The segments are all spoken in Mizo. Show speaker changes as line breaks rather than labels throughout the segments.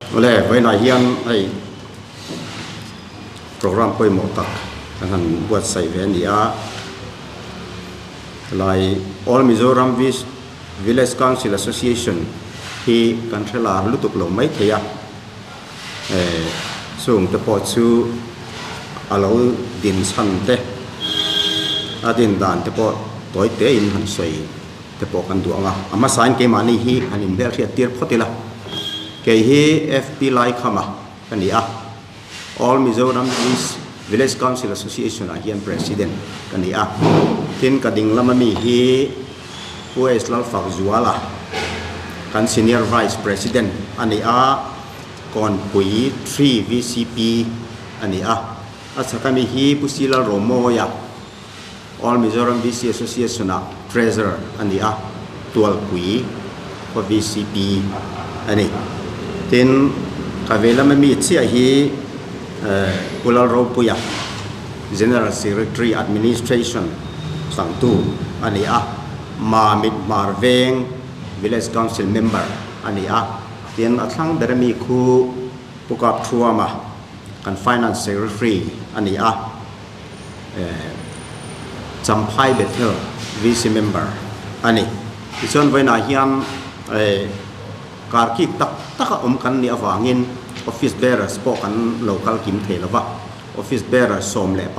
Awle, vawiinah hian hei program pawimawh tak kan han buatsaih ve a ni a, helai All Mizoram Village Council Association hi kan hre lar lutuk lo maithei a, Chung te pawh chu a lo din chhan te, a din dan te pawh tawi te in han sawi te pawh kan duh ang a. A hmasain keimahni hi han inhmelhriat tir phawt ila. Kei hi FP Laikhama ka ni a, All Mizoram Village Council Association ah hian President ka ni a. Tin, ka ding lama mi hi Pu H Lalfakzuala kan Senior Vice President a ni a. Kawnpui Tree VCP a ni a, a chhak ami hi Pu Silal Romawia, All Mizoram VC Association-ah Treasurer a ni a, Tualpui khua VCP a ni. Tin, ka vei lama mi chiah hi Pu Lalropuia, General Secretary Administration changtu a ni a, Mamit Hmar Veng Village Council Member a ni a. Tin, a thlang ber ami khu Pu Kap Thuama, kan Finance Secretary a ni a, Champhai Bethel VC member a ni. Tichuan vawiinah hian karkik tak tak a awm kan nih avangin Office Bearers pawh kan lo kal kim thei lo va, Office Bearers 11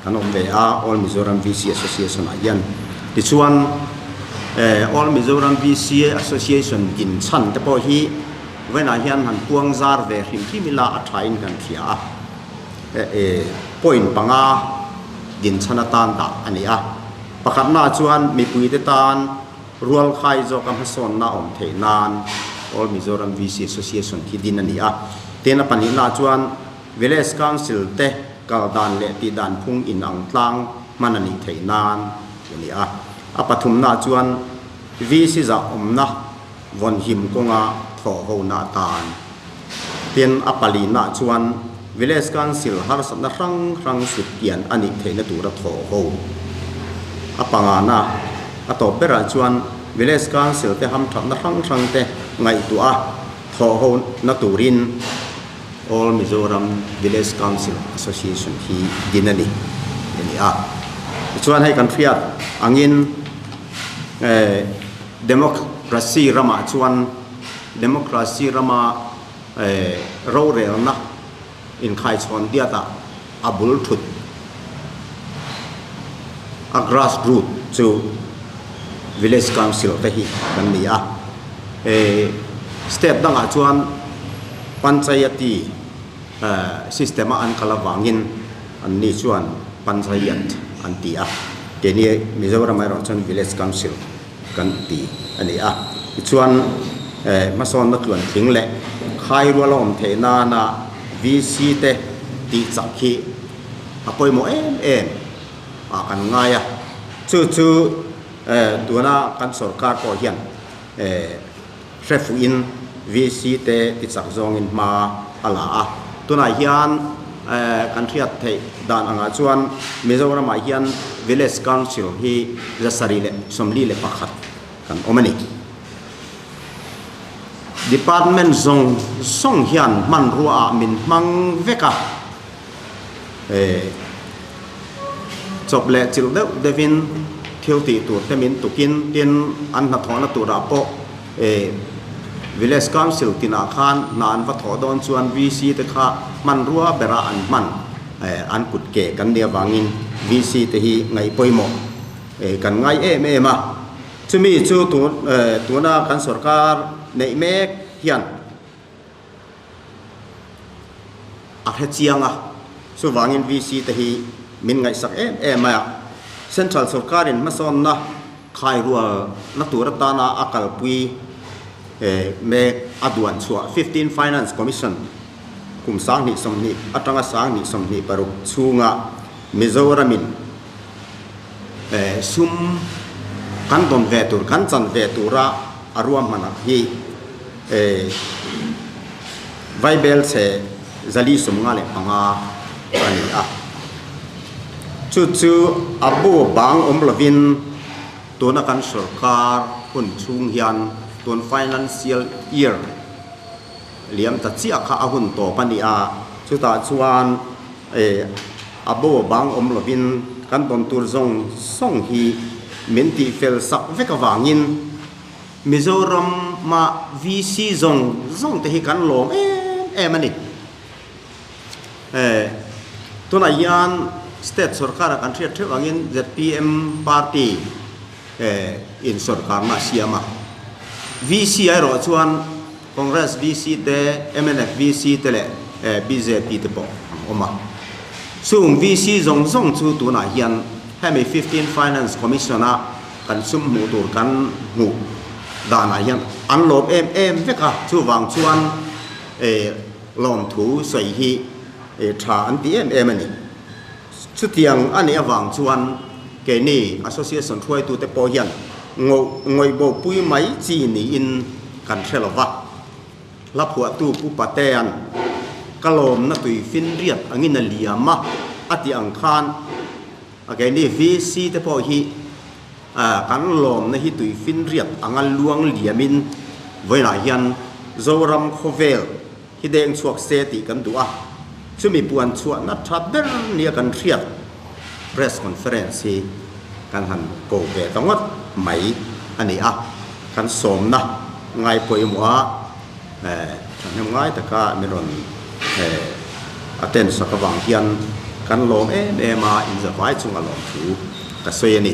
Kan awm ve a, All Mizoram VC Association ah hian. Tichuan All Mizoram VC Association din chhan te pawh hi vawiinah hian han puang zar ve hrim hrim ila a thain kan hria a. Point panga din chhan atan dah a ni a. Pakhatnaah chuan mipuite tan rualkhai zawka hmasawnna awm theih nan All Mizoram VC Association khi din a ni a. Tin a pahnihnaah chuan Village Council te kal dan leh tih dan phung in ang tlang hman a nih theih nan a ni a. A pathumna chuan VC zah awmna vawnhim kawnga thawh hona atan. Tin, a palina chuan Village Council harsatna hrang hrang sut pian a nih theihna tura thawh ho. A pangana, a tawp berah chuan Village Council te hamthatna hrang hrang te ngaihtuah a thawh hona turin, All Mizoram Village Council Association hi din a ni a ni a. Tichuan hei kan hriat angin Democracy ramah chuan Democracy rama rorelna inkhaichhawn diatah a bul thut a grass root chu Village Council te hi kan ni a. State dangah chuan Panchayati system a an kal avangin an ni chuan Panchayat an ti a, keini Mizoram erawh chuan Village Council kan ti a ni a. Tichuan hmasawnna tluan tling leh khai rual a awm theih nana VC te tih chak hi a pawimawh em em ah kan ngai a, chu chu tuna kan sorkar pawh hian hre fuhin VC te ti chak zawngin hma a la a. Tunah hian kan hriat theih dan angah chuan Mizoramah hian Village Council hi 741 kan awm a ni. Department zawng zawng hian hmanrua ah min hmang vek a, chawp leh chilh deuh deuhin thil tih tur te min tukin tin an hnathawhna turah pawh Village Council tinah khan hna an va thawh dawn chuan VC te kha hmanrua bera an hman an kut ke kan nih avangin VC te hi ngaih pawimawh kan ngai em em a. Chumi chu tuna kan sorkar neih mek hian A hre chiang a, chuvangin VC te hi min ngaihsak em em mai a. Central sorkarin hmasawnna khairual na tur atana a kalpui mek a duan chhuah Fifteen Finance Commission kum 2020 atanga 2026 chhunga Mizoramin sum kan dawn ve tur, kan chan ve tura a ruahmanah hi Vaibel chhe 455 a ni a. Chu chu a bu bang awm lovin tuna kan sorkar hun chhung hian tun financial year. liam ta chiah kha a hun tawp a ni a, chutah chuan a bo a bang awm lovin kan dawn tur zawng zawng hi min tihfel sak vek avangin Mizoram-a VC zawng zawng te hi kan lawm em em a ni. Tunah hian state sorkara kan hriat theuh angin zpm party in sorkarna a siam a. VC erawh chuan Congress VC te, mnf VC te leh bjp te pawh an awm a. Chung VC zawng zawng chu tunah hian hemi Fifteen Finance Commission a kan sum hmuh tur kan hmuh danah hian an lawm em em vek a. Chuvang chuan Lawmthu sawi hi tha an ti em em a ni. Chutiang a nih avang chuan keini Association hruaitute pawh hian ngawih bopui mai chi niin kan hre lo va. Hla phuahtu Pu Patea'n ka lawmna tui finriat angin a liam a a tih ang khan keini VC te pawh hi Kan lawmna hi tui finriat anga luang liamin vawiinah hian Zoram khawvel hi deng chhuak se tih kan duh a, chumi puan chhuahna tha ber nia kan hriat press conference hi kan han ko ve ta ngawt mai a ni a, kan sawmna ngai pawimawh a thahnem ngai taka min rawn attend sak avang hian kan lawm em em a, inzavai chunga lawmthu ka sawi a ni.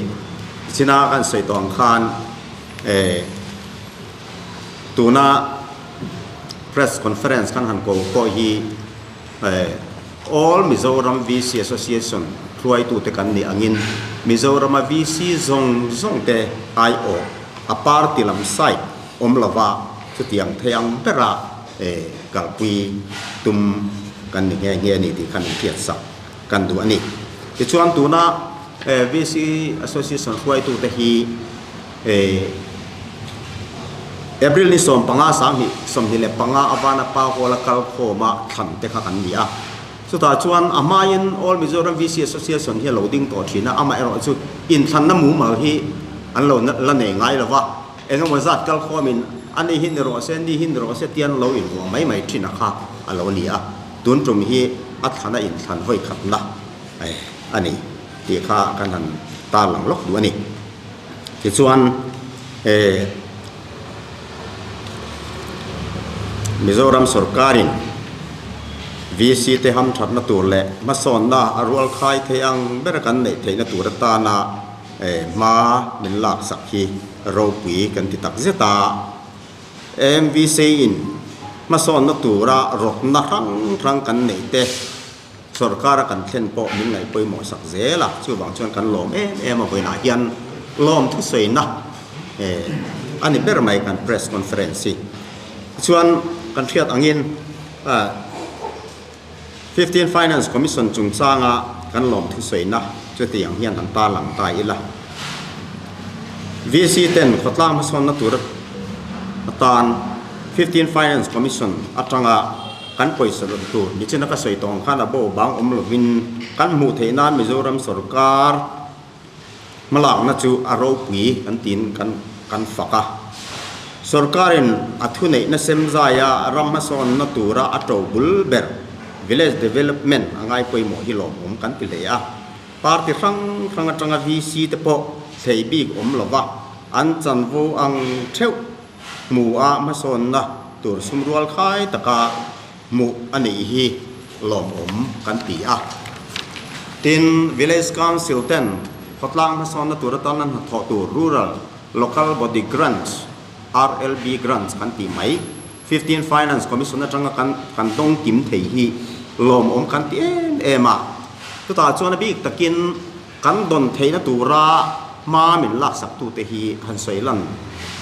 Tichina kan sawi tawh ang khan tuna press conference kan han ko pawh hi All Mizoram VC Association hruaitute kan nih angin Mizorama VC zawng zawng te aiawh a party lam side awm lova chutiang thei ang bera kalpui tum kan ni nghe nghe a ni tih khan inhriat sak kan duh a ni. Tichuan tuna VC Association hruaitute hi April ni 15 2025 avana pa Hall-a kal khawma thlan te kha kan ni a. Chutah chuan a hmain All Mizoram VC Association hi a lo ding tawh thin a, amaherawh chu inthlanna mumal hi an lo la nei ngai lo va. Engemaw zat kal khawmin a ni hi ni rawh se, ni hi ni rawh se tian lo invuah mai mai thin a kha a lo ni a. Tun tum hi a thlana inthlan vawi khatna a ni tih kha kan han tarlang lawk duh a ni. Tichuan Mizoram sorkarin VC te hamthatna tur leh hmasawnna a rualkhai thei ang ber kan neih theihna tur atana Hma min laksak hi ropui kan ti tak zet a, MVC in hmasawnna tura rawtna hrang hrang kan neih te sawrkara kan thlen pawh min ngaih pawimawh sak zel a, chuvang chuan kan lawm em em a, vawiinah hian lawm thusawiina a ni ber mai kan press conference hi. Tichuan kan hriat angin Fifteen Finance Commission chungchanga kan lawm thusawiina chutiang hian han tarlang ta ila. VC ten khawtlang hmasawnna tur atan Fifteen Finance Commission atanga kan pawisa rawn tur nichina ka sawi tawh ang khan a bo bang awm lovin kan hmuh theih nan Mizoram sorkar Hmalakna chu a ropui kan tiin kan kan fak a. Sorkarin a thuneihna semzaia ram hmasawnna tura a to bul ber Village Development a ngai pawimawh hi lawmawm kan ti hle a. Party hrang hrang atanga VC te pawh thlei bik awm lova an chanvo ang theuh hmu a hmasawnna tur sumrual khai taka hmuh a nih hi lawmawm kan ti a. Tin, Village Council ten khawtlang hmasawnna tur atana hnathawh tur Rural Local Body Grants, RLB Grants kan tih mai, Fifteen Finance Commission atanga kan kan dawng kim thei hi lawmawm kan ti em em a. Chutah chuan a bik takin kan dawn theihna tura hma min laksaktute hi han sawi lan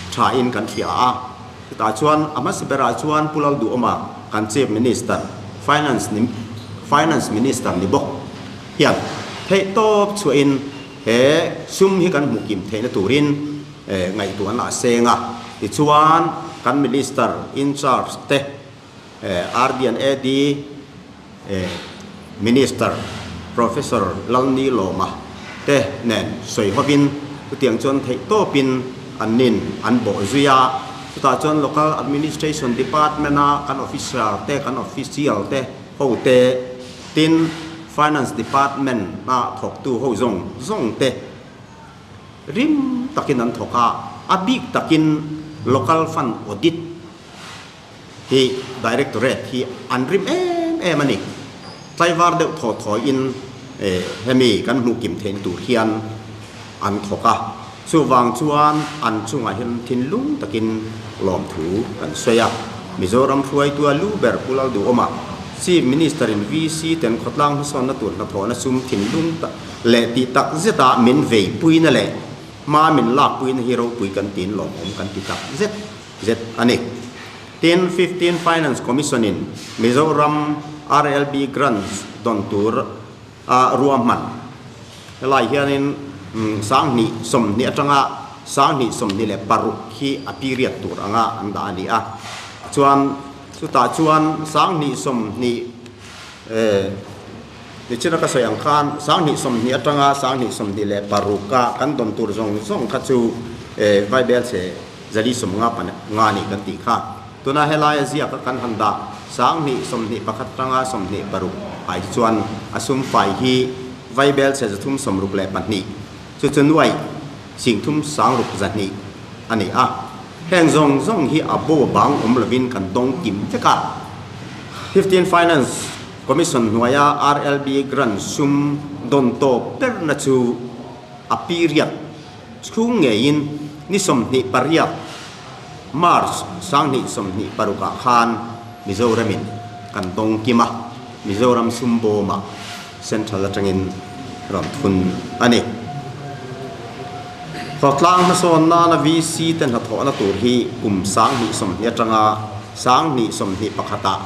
thain kan hria a. Chutah chuan a hmasa berah chuan Pu Lalduhawma kan Chief Minister, Finance ni Finance Minister ni bawk hian theihtawp chhuahin he sum hi kan hmuh kim theihna turin ngaihtuahna a seng a. Tichuan kan Minister in charge te RD and AD Minister Professor Lalnilawma te nen sawi hovin chutiang chuan theihtawpin an nin an bawh zui a. Chutah chuan Local Administration Department a kan officer te, kan official te ho te, tin Finance Department a thawktu ho zawng zawng te rim takin an thawk a, a bik takin Local Fund Audit hi Directorate hi an rim em em a ni. Tlaivar deuh thaw thawiin hemi kan hmuh kim theihna tur hian an thawk a, chuvang chuan an chungah hian thinlung takin lawmthu kan sawi a. Mizoram hruaitua lu ber Pu Lalduhawma, Chief Minister in VC ten khawtlang hmasawnna tur hnathawhna sum thinlung leh tih tak zeta min veipuina leh hma min lakpuina hi ropui kan tiin lawmawm kan ti tak zet zet a ni. Tin, 15 Finance Commission in Mizoram RLB Grants dawn tur a ruahman. Helai hianin 20 20 atanga 2026 hi a period tur anga an dah a ni a. Chuan chutah chuan 20 20 Nichina ka sawi ang khan 2020 atanga 2026 a kan dawn tur zawng zawng kha chu Vaibelchhe Zali 50 pan nga ni kan tih kha. Tuna helaia ziaka kan han dah 2021 tanga 26 ai chuan a sum fai hi Vaibel chhe 362 chu chu nuai 30 60 200 a ni a. Heng zawng zawng hi a bo bang awm lovin kan dawng kim vek a. 15 Finance Commission hnuaia RLB grant sum dawn tawp berna chu a period Chhung ngeiin ni 28 March 2026 ah khan Mizoramin kan dawng kim a, Mizoram Sumbawmah Central atangin rawn thun a ni. Khawtlang hmasawn nana VC te hnathawhna tur hi kum 2020 atanga 2021 ah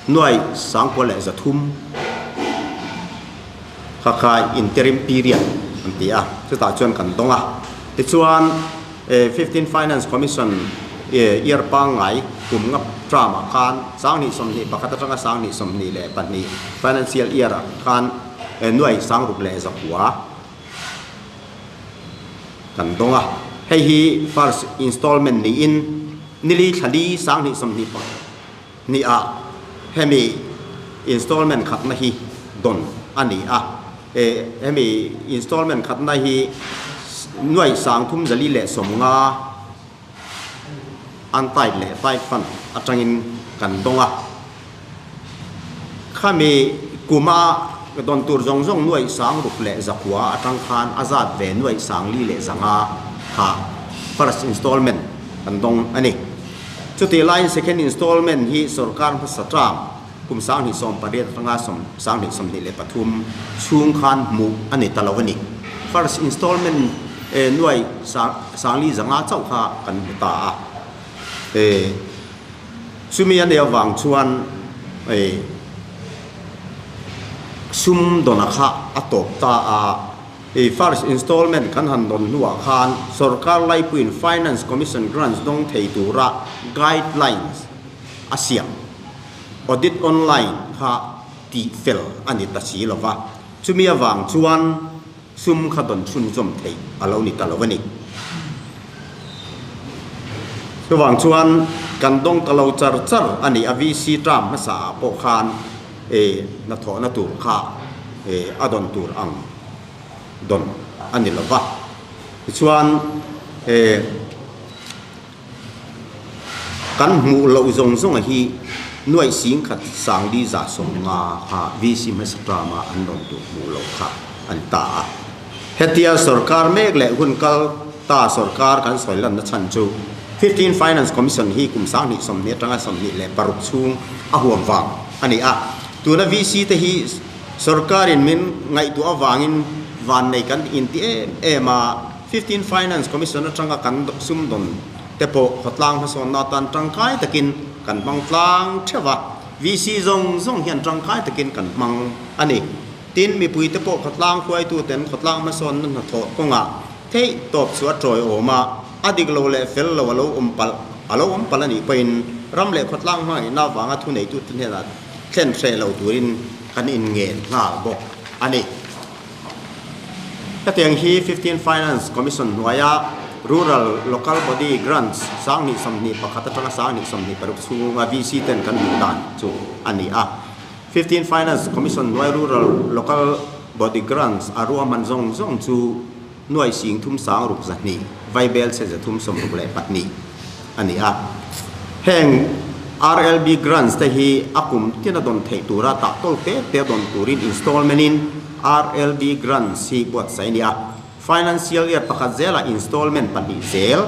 Nuai 93 kha kha interim period an ti a, chutah chuan kan dawng a. Tichuan 15 Finance Commission year pangngai kum nga term ah khan 2021 atanga 2022 financial year ah khan nuai 69 kan dawng a. Hei hi first installment niin nili thla li 2022 ah hemi installment khatna hi dawn a ni a. Hemi installment khatna hi nuai 3450 an type leh type fund atangin kan dawng a. Khami kuma dawn tur zawng zawng nuai 6900 atang khan a zat ve nuai 405 kha first installment kan dawng a ni. Chutih laiin second installment hi sorkar hmasa term kum 2018 atanga 2023 chhung khan hmuh a ni ta lo a ni. First installment nuai 405 chauh kha kan hmu ta a. Chumi a nih avang chuan sum dawna kha a tawp ta a. First installment kan han dawn hnuah khan sorkar laipuiin Finance Commission grants dawng thei tura guidelines a siam, audit online kha tih fel a ni ta si lo va. Chumi avang chuan sum kha dawn chhunzawm theih a lo ni ta lo a ni. Chuvang chuan kan dawng ta lo char char a ni a, VC term hmasa ah pawh khan hnathawhna tur kha a dawn tur ang dawn a ni lo va. Tichuan kan hmuh loh zawng zawng a hi nuaih 10 450 kha VC hmasa term a an dawn tur hmuh loh kha a ni ta a. Hetia sorkar mek leh hun kal ta sorkar kan sawi lanna chhan chu 15 Finance Commission hi kum 2020 atanga 26 chhung a huam vang a ni a. Tuna VC te hi sorkarin min ngaihtuah avangin vannei kan inti em em a, 15 Finance Commission atanga kan sumdawn te pawh khawtlang hmasawnna atan tangkai takin kan hmang tlang theuh a, VC zawng zawng hian tangkai takin kan hmang a ni. Tin, mipuite pawh khawtlang hruaituten khawtlang hmasawnna hnathawh kawngah theih tawp chu a tawi awm a, a dik lo leh fel lo a lo awm palh a lo awm palh a nih pawhin ram leh khawtlang hmangaihna avanga thuneitute hnenah thlen hreh lo turin kan inngen nghal bawk a ni. Hetiang hi 15 Finance Commission hnuaia. Rural Local Body Grants 2021 atanga 2026 chhunga VC ten kan hmuh dan chu a ni a. 15 Finance Commission hnuai Rural Local Body Grants a ruahman zawng zawng chu nuai sing thum sang ruk 200 vaibel chhe 364 a ni a. Heng RLB Grants te hi a kum tin a dawn theih tura tah tawl te te dawn turin installment in RLB Grants hi buatsaih a ni a. Financial year pakhat zelah installment pahnih zel,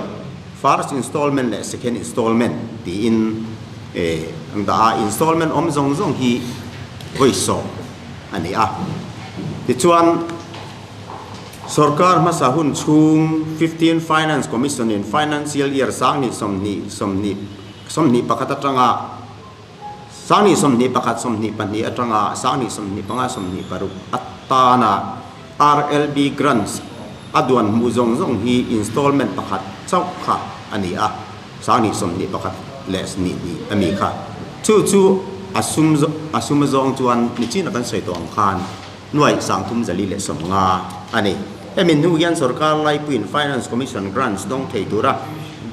first installment leh second installment tiin an dah a, installment awm zawng zawng hi vawi sawm a ni a. Tichuan, sorkar hmasa hun chhung 15 Finance Commission in financial year 2020 20 21 atanga 2021 22 atanga 2025 26 atana RLB Grants a duan hmuh zawng zawng hi installment pakhat chauh kha a ni a, 2021 leh 22 a mi kha. Chu chu a sum a sum zawng chuan nichin a kan sawi tawh ang khan nuaih 350 a ni. Hemi hnu hian sorkar laipuiin Finance Commission Grants dawng thei tura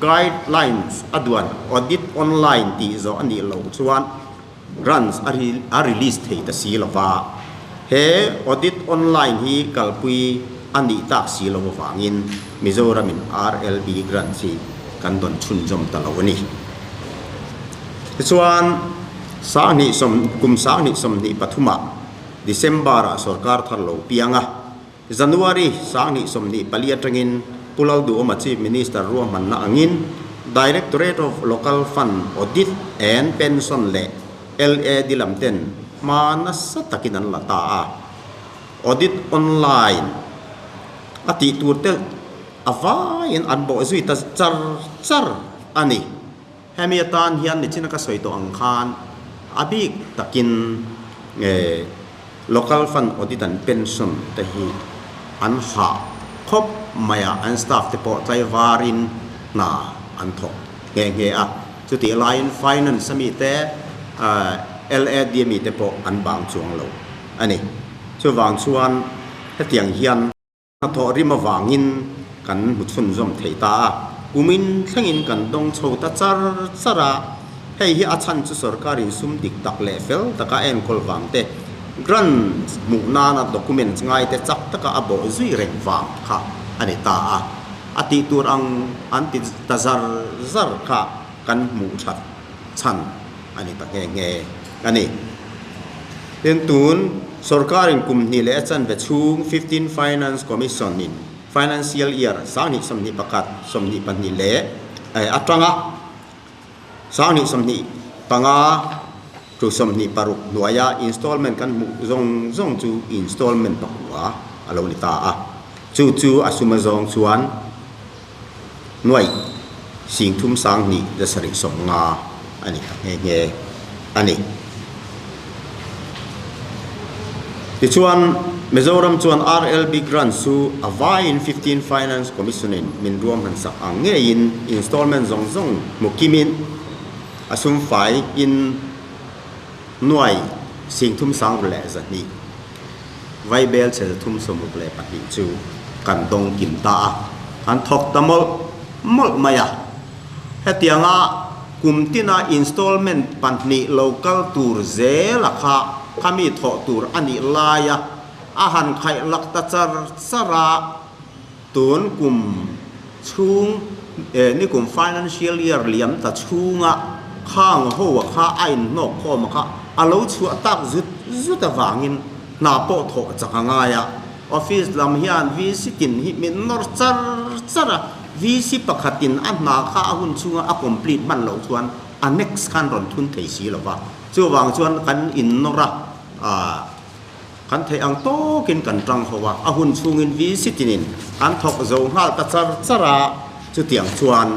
guidelines a duan audit online tih zawh a nih loh chuan Grants a release thei ta si lova, he audit online hi kalpui a nih tak si lo avangin Mizoramin RLB grants hi kan dawn chhunzawm ta lo a ni. Tichuan, kum 2023 ah December ah sorkar thar lo piang a, January 2024 atangin Pu Lalduhawma Chief Minister ruahmanna angin Directorate of Local Fund Audit and Pension leh LAD lam ten hma nasa takin an la ta a. Audit online a tih tur te a vaiin an bawh zui ta char char a ni. Hemi atan hian nichina ka sawi tawh ang khan a bik takin Local Fund Audit and Pension te hi an hah khawp mai a, an staff te pawh tlaivarin hna an thawk nghe nghe a. Chutih laiin Finance a mite, LAD a mite pawh an bang chuang lo a ni. Chuvang chuan hetiang hian. Hnathawh rim avangin kan hmu chhunzawm thei ta a, kumin thlengin kan dawng chho ta char char a, hei hi a chhan chu sorkarin sum dik tak leh fel taka a enkawl vang te, grant hmuh nana documents ngai te chak taka a bawh zui reng vang kha a ni ta a, a tih tur ang an ti ta zar zar kha kan hmuh that chhan a ni ta nghe nghe a ni. Tin, tun sorkarin kum hnih leh a chanve chhung 15 Finance Commission in Financial Year 2021, 22 leh atanga 2025 to 26 hnuaia installment kan hmuh zawng zawng chu installment pakua a lo ni ta a. Chu chu a sum azawng chuan nuaih 32 750 a ni ta nghe nghe a ni. Tichuan, Mizoram chuan RLB Grant chu a vaiin 15 Finance Commission in min ruahman sak ang ngeiin installment zawng zawng hmu kimin a sum fai in nuaih 3200 vaibel chhe 362 chu kan dawng kim ta a, kan thawk ta mawlh mawlh mai a. Hetianga kum tina installment pahnih lo kal tur zela kha khami thawh tur a nih laia a han khaih lak ta char char a, tun kum chhung nikum financial year liam ta chhunga khang ho a kha a inhnawk khawm a kha a lo chhuah tak zut zut avangin hna pawh thawh chak a ngai a. Office lam hian VC tin hi min nawr char char a, VC pakhatin a hna kha a hun chhunga a complete hman loh chuan a next khan rawn thun thei si lo va, chuvang chuan kan innawr a, aah kan theih ang tawkin kan tang ho a, a hun chhungin VC tinin an thawk zo nghal ta char char a, chutiang chuan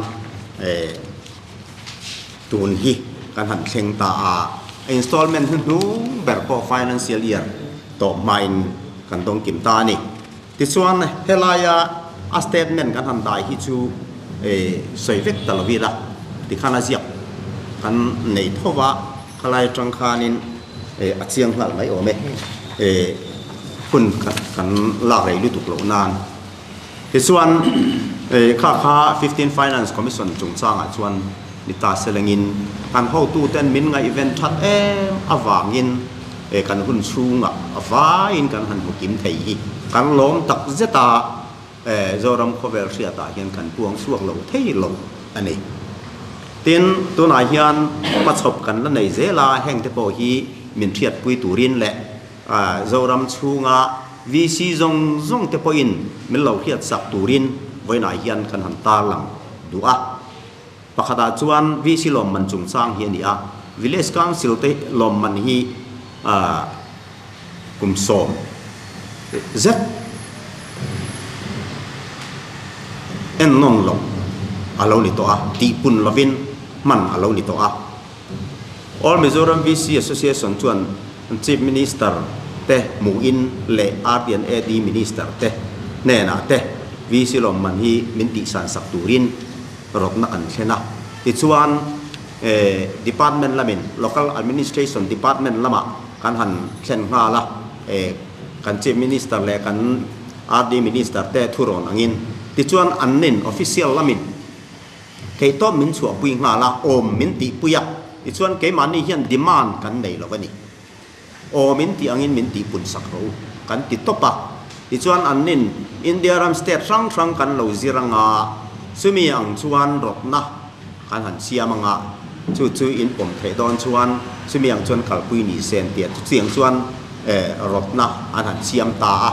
eh tun hi kan han thleng ta a, installment hnuhnung ber pawh financial year tawp hmain kan dawng kim ta a ni. Tichuan helaia a statement kan han dai hi chu sawi vek ta lo ila tikhan a ziak kan nei tho va, khalai atang khanin a chiang nghal mai awm e, hun kan lak rei lutuk loh nan. Tichuan. Kha kha Fifteen Finance Commission chungchangah chuan ni ta selengin kan hotuten min ngaihven that em avangin kan hun chhungah a vaiin kan han hmu kim thei hi kan lawm tak zet a, Zoram khawvel hriatah hian kan puang chhuak lo thei lo a ni. Tin, tunah hian hmachhawp kan la nei zel a, hengte pawh hi min hriatpui turin leh Zoram chhunga VC zawng zawng te pawhin min lo hriatsak turin vawiinah hian kan han tarlang duh a. Pakhatah chuan VC lawmman chungchang hi a ni a, Village Council te lawmman hi kum 10 zet ennawn loh a lo ni tawh a, tihpun lovin hman a lo ni tawh a. All Mizoram VC Association chuan Chief Minister te hmuhin leh RD and AD Minister te hnenah te VC lawmman hi min tihsan sak turin rawtna kan thlen a. Tichuan Department lamin Local Administration Department lamah kan han thlen nghal a, kan Chief Minister leh kan RD Minister te thurawn angin. Tichuan annin Official lamin Theihtawp min chhuahpui nghal a, awm min tihpui a, tichuan keimahni hian demand kan nei lo a ni. Aw min tih angin min tihpun sak rawh u, kan ti tawp a. Tichuan annin India ram state hrang hrang kan lo zir anga, chumi ang chuan rawtna kan han siam anga, chu chu in pawm theih dawn chuan chumi ang chuan kalpui ni se an ti a, chutiang chuan rawtna an han siam ta a,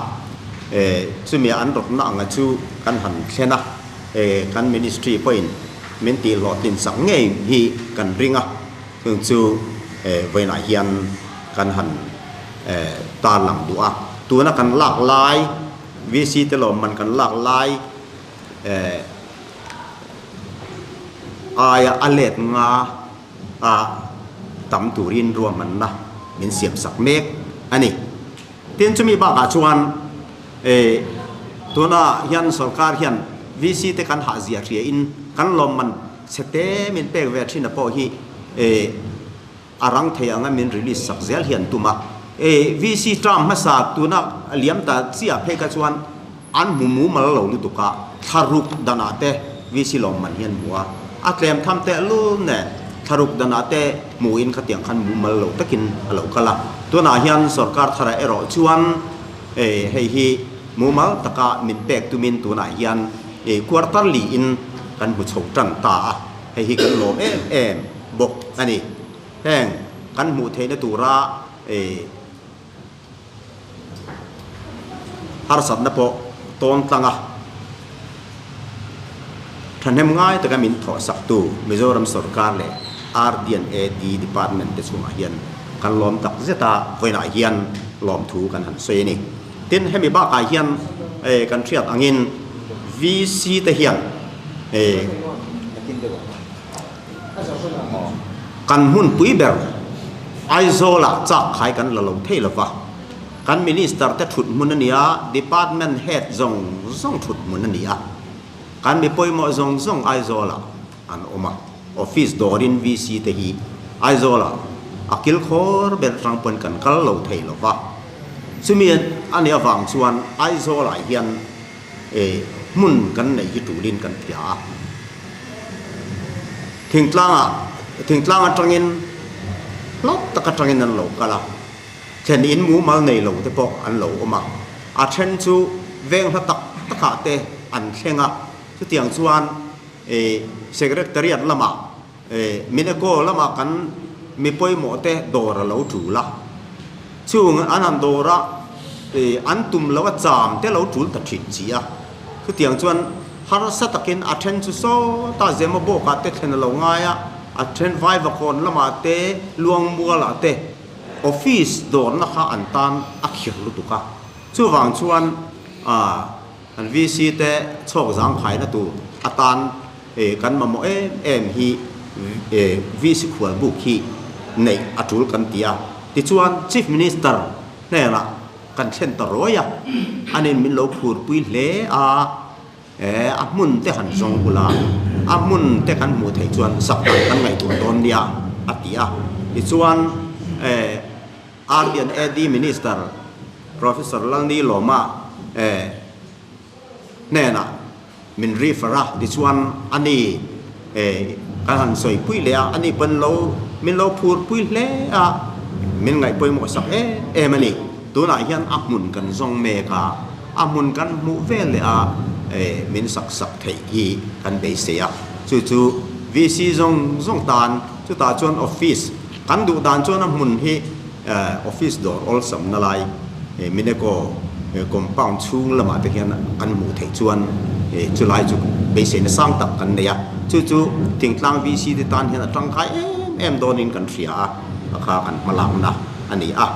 chumi an rawtna anga chu kan han thlen a. Kan ministry pawhin min tih hlawhtlin sak ngei hi kan ring a, chung chu vawiinah hian kan han tarlang duh a. Tuna kan lak lai, VC te lawmman kan lak lai aia a let nga a tam turin ruahmanna min siam sak mek a ni. Tin, chumi bakah chuan tuna hian sorkar hian VC te kan hah zia hria in kan lawmman chhe te min pek ve thin a pawh hi a rang thei anga min release sak zel hi an tum a. VC term hmasa tuna liam ta chiah phei kha chuan an hmu mumal lo lutuk a, thlaruk danah te VC lawmman hi an hmu a, a tlem tham tehlul nen thlaruk danah te hmuin khatiang khan mumal lo takin a lo kal a. Tunah hian sorkar tharah erawh chuan hei hi mumal taka min pek tumin tunah hian quarter liin kan hmu chho tan ta a, hei hi kan lawm em em bawk a ni. Heng kan hmuh theihna tura Harsatna pawh tawn tlang a, thahnem ngai taka min thawhsaktu Mizoram sorkar leh RD and AD department te chungah hian kan lawm tak zet a, vawiinah hian lawmthu kan han sawi a ni. Tin, hemi bakah hian kan hriat angin VC te hian Kan hmunpui ber Aizawl-ah chak khai kan la lo thei lo va, kan Minister te thut hmun a ni a, Department Head zawng zawng thut hmun a ni a, kan mi pawimawh zawng zawng Aizawl-ah an awm a, Office dawrin VC te hi Aizawl-ah a kilkhawr ber atang pawn kan kal lo thei lo va, chumi a nih avang chuan Aizawl-ah hian hmun kan neih hi tulin kan hria a. Thingtlangah thingtlang atangin hlauh tak atangin an lo kal a, thlen in mumal nei lo te pawh an lo awm a, a then chu veng hla tak takah te an thleng a, chutiang chuan Secretariat lamah Mineko lamah kan mi pawimawh te dawr a lo tul a, chung an han dawr a an tum lo a cham te lo tul ta thin chi a, chutiang chuan harsa takin a then chu sawta Zemabawkah te thlen a lo ngai a, a then Vaivakawn lamah te Luangmualah te office dawrna kha an tan a khir lutuk a, chuvang chuan An VC te chhawk zangkhaina tur atan kan mamawh em em hi VC khualbuk hi neih a tul kan ti a. Tichuan Chief Minister hnenah kan thlen ta ruai a, anin min lo phurpui hle a, a hmun te han zawng bula a hmun te kan hmuh theih chuan sak dan kan ngaihtuah dawn nia a ti a. Tichuan RD and AD Minister Professor Lalni Lawma hnenah min refer a, tichuan ani kan han sawi pui leh a, ani pawn lo min lo phur pui hle a, min ngaih pawimawh sak em em a ni. Tunah hian a hmun kan zawng mek a, a hmun kan hmuh vel leh a min sak sak theih hi kan beisei a, chu chu VC zawng zawng tan chutah chuan office kan duh dan chuan a hmun hi Office dawr awlsam na lai Mineco compound chhung lamah te hian kan hmuh theih chuan chu lai chu beiseina sang tak kan nei a, chu chu thingtlang VC te tan hian a tangkai em em dawnin kan hria a, a kha kan hma lakna a ni a.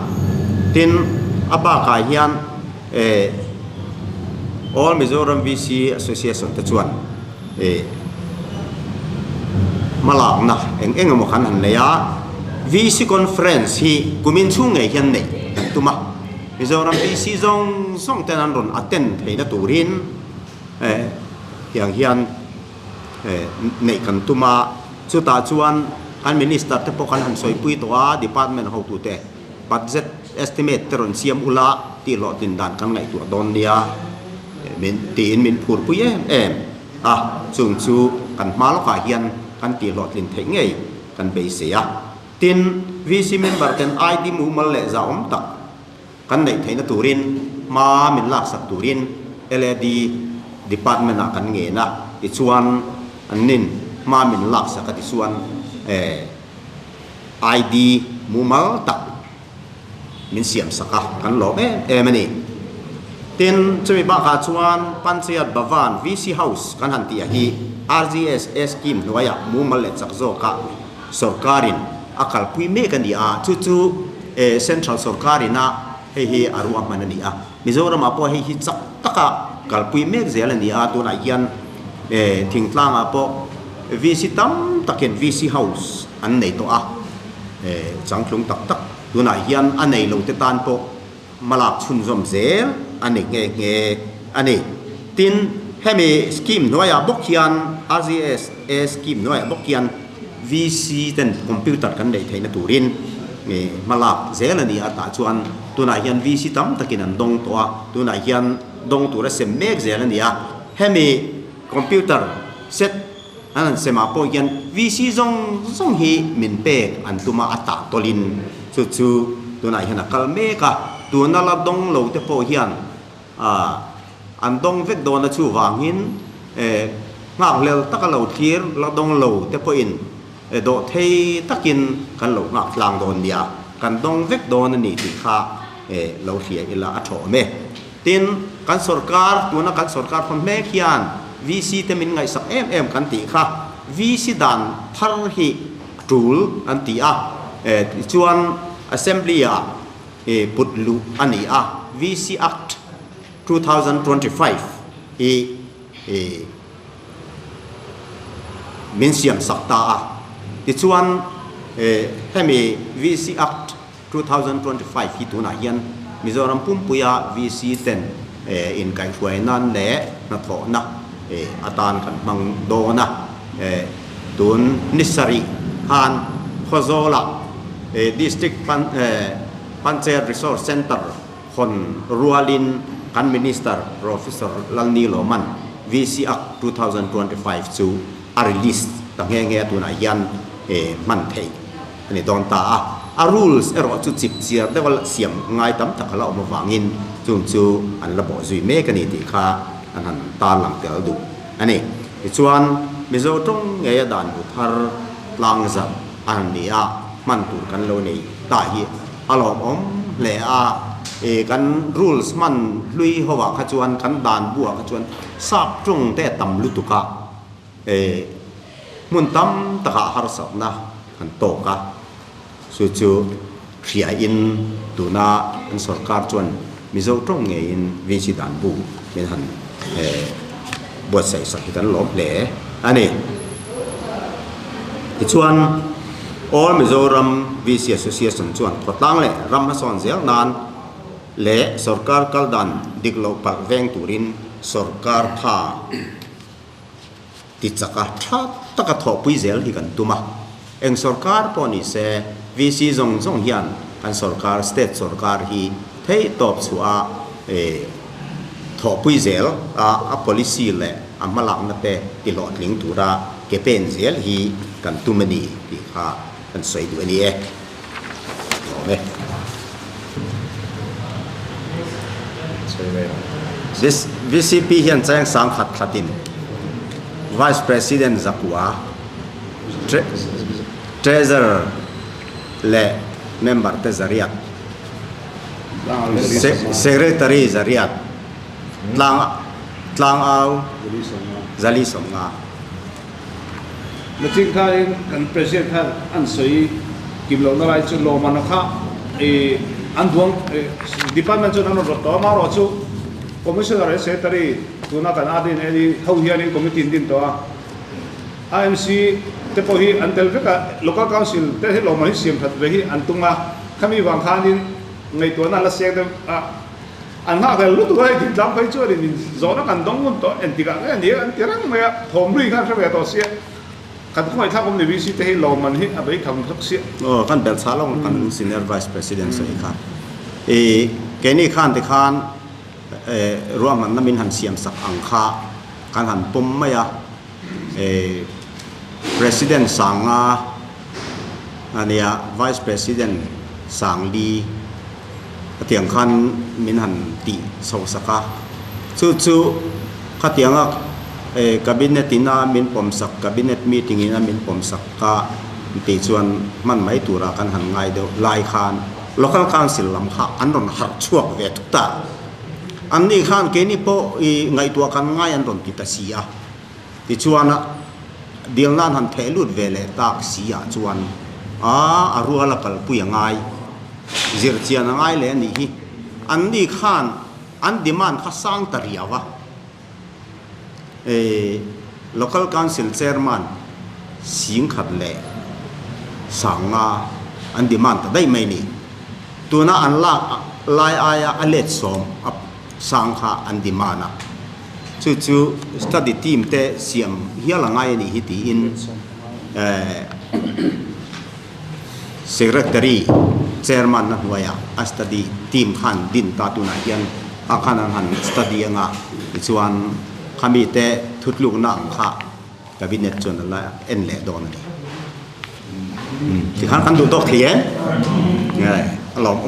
Tin, a bakah hian All Mizoram VC Association te chuan hma lakna eng eng emaw khan han nei a, VC Conference hi kumin chhung ngei hian neih kan tum a, Mizoram VC zawng zawng ten an rawn attend theihna turin tiang hian neih kan tum a, chutah chuan kan Minister te pawh kan han sawipui tawh a, Department hotute budget estimate te rawn siam ula tih hlawhtlin dan kan ngaihtuah dawn nia min tiin min phurpui em em a, chung chu kan hma lawkah hian kan tih hlawhtlin theih ngei kan beisei a. Tin, VC member ten ID mumal leh zahawm tak kan neih theihna turin hma min laksak turin LAD department ah kan ngen a, tichuan annin hma min laksak a tichuan eh ID mumal tak min siam sak a, kan lawm em em a ni. Tin, chumi bakah chuan Panchayat Bhavan, VC House kan han tih a hi RGSA scheme hnuaiah mumal leh chak zawka sorkarin a kalpui mek a ni a, chu chu Central sorkarin a hei hi a ruahman a ni a. Mizoramah pawh hei hi chak taka kalpui mek zel a ni a, tunah hian thingtlangah pawh VC tam takin VC House an nei tawh a, changtlung tak tak tunah hian a nei lo te tan pawh hmalak chhunzawm zel a ni nghe nghe a ni. Tin, hemi scheme hnuaiah bawk hian RGSA scheme hnuaiah bawk hian VC ten computer kan neih theihna turin hmalak zel a ni a, tah chuan tunah hian VC tam takin an dawng tawh a, tunah hian dawng tura sem mek zel a ni a, hemi computer set An han semah pawh hian VC zawng zawng hi min pek an tum a, a tah tawlhin chu chu tunah hian a kal mek a, tuna la dawng lo te pawh hian an dawng vek dawn a, chuvangin nghakhlel taka lo thlir la dawng lo te pawhin dawh thei takin kan lo nghak tlang dawn nia, kan dawng vek dawn a ni tih kha lo hria ila a thawm e. Tin, kan sorkar, tuna kan sorkar hawn hmek hian VC te min ngaihsak em em kan tih kha VC dan thar hi a tul an ti a, tichuan Assembly ah put luh a ni a, VC Act 2025 hi min siam sak ta a, tichuan hemi VC Act 2025 hi tunah hian Mizoram pumpuia VC ten inkaihhruai nan leh hnathawhna atan kan hmang dawn a. Tun ni sarih khan Khawzawlah District Panchayat Resource Centre hawn rualin kan Minister Professor Lalniloman VC Act 2025 chu a release ta nghe nghe a, tunah hian hman theih a ni dawn ta a, a rules erawh chu chip chiar deuha siam ngai tam tak a la awm avangin chung chu an la bawh zui mek a ni tih kha an han tarlang tel duh a ni. Tichuan, Mizo tawng ngeia dan bu thar tlang zat a han ni a, hman tur kan lo nei ta hi a lawmawm hle a, kan rules hman hlui hovah kha chuan kan dan buah kha chuan sap tawng te a tam lutuk a, Hmun tam takah harsatna an tawk a, chu chu hriain tuna an sorkar chuan Mizo tawng ngeiin VC dan bu min han buatsaih sak hi kan lawm hle a ni. Tichuan All Mizoram VC Association chuan khawtlang leh ram hmasawn zel nan leh sorkar kal dan dik loh palh veng turin sorkar tha Ti chaka tha taka thawhpui zel hi kan tum a, eng sorkar pawh ni se VC zawng zawng hian kan sorkar, state sorkar hi theihtawp chhuah a thawhpui zel a, a policy leh a hmalakna te tihlawhtling tura ke pen zel hi kan tum a ni tih kha kan sawi duh a ni e. Lawm e. VCP hian cheng sangkhat thlatin Vice President Zakua, Treasurer leh member te zariat, Secretary zariat, Tlangau Zali Sawmnga.
Nachin khanin kan President khan an sawi kim lohna lai chu lawmana kha i an duang department chuan an rawn rawt tawh a, amaherawh chu Commissioner leh Secretary tuna kan adin eni ho hianin committee an din tawh a, IMC te pawh hi an tel vek a, Local Council te hi lawmman hi siam that ve hi an tum a, khami vang khanin ngaihtuahna an la seng deuh a. An nghakhlel lutuk a, hei thingtlang phei chuanin min zawhna kan dawng ngun tawh, engtikah nge ni an ti reng mai a, thawm ri khan hre ve tawh sia, kan khawngaihthlak awm ni VC te hi lawmman hi a bei tham hlawk sia.
Aw, kan belh chah lo kan Senior Vice President sawi kha. I keini khan tikhan ruahmanna min han siam sak ang kha kan han pawm mai a, President Sanga a nia, Vice President Sangli khatiang khan min han tih chho sak a, chu chu khatianga Cabinet in a min pawm sak, Cabinet meeting in a min pawm sak kha tih chuan hman mai tura kan han ngai deuh lai khan Local Council lam kha an rawn harh chhuak ve thut a, anni khan keini pawh i ngaihtuah kan ngai an rawn ti ta si a. Tichuan a dil nan han theh lut ve leh tak si ah chuan a a rual a kalpui a ngai, zirchian a ngai leh a nih hi. Anni khan an demand kha sang ta riau a, Local Council Chairman singkhat leh sanga an demand ta daih mai a ni. Tuna an lak lai aia a let sawm a sang kha an demand a. Chu chu study team te siam hial a ngai a nih hi tiin Secretary Chairman na hnuaiah a study team khan din ta tunah hian a khan an han study anga tichuan khami te thutlukna ang kha Cabinet chuan a la en leh dawn a ni. Tikhan kan duh tawk thei em? A lawmawm.